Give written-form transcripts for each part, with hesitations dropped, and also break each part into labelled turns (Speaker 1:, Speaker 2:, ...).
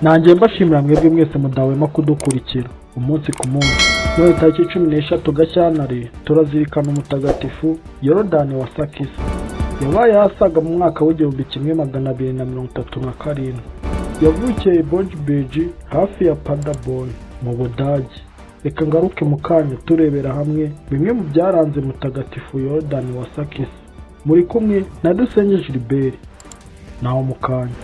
Speaker 1: Nanjye mbashimira mwebwe mwese mudahwema kudukurikira umunsi ku munsi. None tariki 13 Gashyantare turazirikana umutagatifu Yorodani wa Sakisa. Yabaye asaga mu mwaka w'1237. Yavukiye i Borgbridge hafi ya Paderborn mu Budage. Reka ngaruke mu kanya turebera hamwe bimwe mu byaranze mutagatifu Yorodani wa Sakisa. Muri kumwe na Dusenge Gilbert. Naho mu kanya.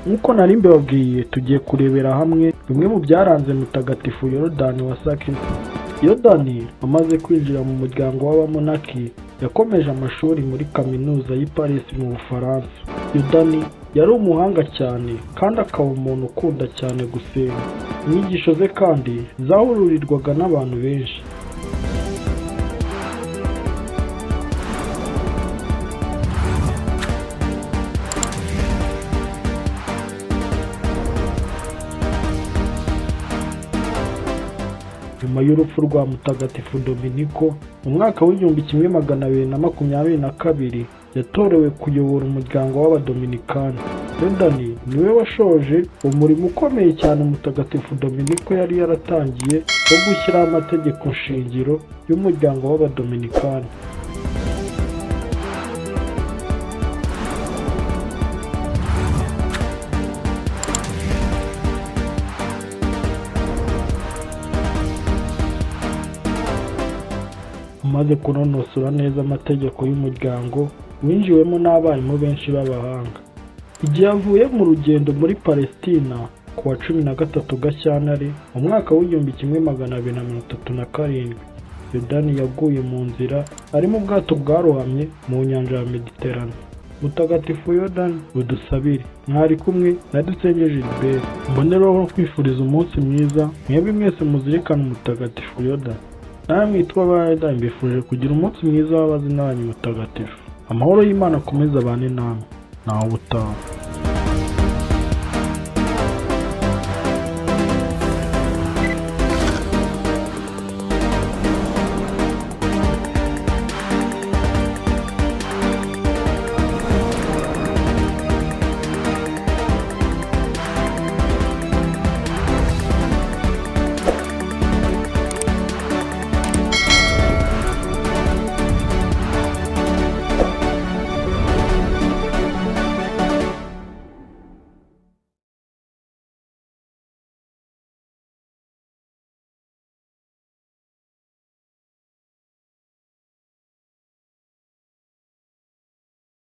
Speaker 1: Nk'uko nari mbibabwiye, tugiye kurebera hamwe bimwe mu byaranze mutagatifu Yorodani wa Sakisa. Yorodani amaze kwinjira mu muryango w'abamonaki, yakomeje amashuri muri kaminuza y'i Paris mu Bufaransa. Yorodani yari umuhanga cyane kandi akaba umuntu ukunda cyane gusenga. Inyigisho ze kandi zahururirwaga n'abantu benshi. Nyuma y'urupfu rwa mutagatifu Dominiko mu mwaka w'1222, yatorewe kuyobora umuryango w'Abadominikani. Yorodani niwe washoje umurimo ukomeye cyane mutagatifu Dominiko yari yaratangiye wo gushyiraho amategeko shingiro y'umuryango w'Abadominikani. Amaze kunonosora neza amategeko y'umuryango winjiwemo n'abarimu benshi b'abahanga. Igihe avuye mu rugendo muri Palestina ku wa 13 Gashyantare mu mwaka w'1237, Yorodani yaguye mu nzira ari mu bwato bwarohamye mu nyanja ya Mediterane. Mutagatifu Yorodani, udusabire. Mwari kumwe na Dusenge Gilbert. Mbonereho kwifuriza umunsi mwiza mwebwe mwese muzirikana umutagatifu Yorodani. Namwe mwitwa abayodani, mbifurije kugira umunsi mwiza w'abazina banyu mutagatifu. Amahoro y'Imana akomeze abane namwe. Naho ubutaha.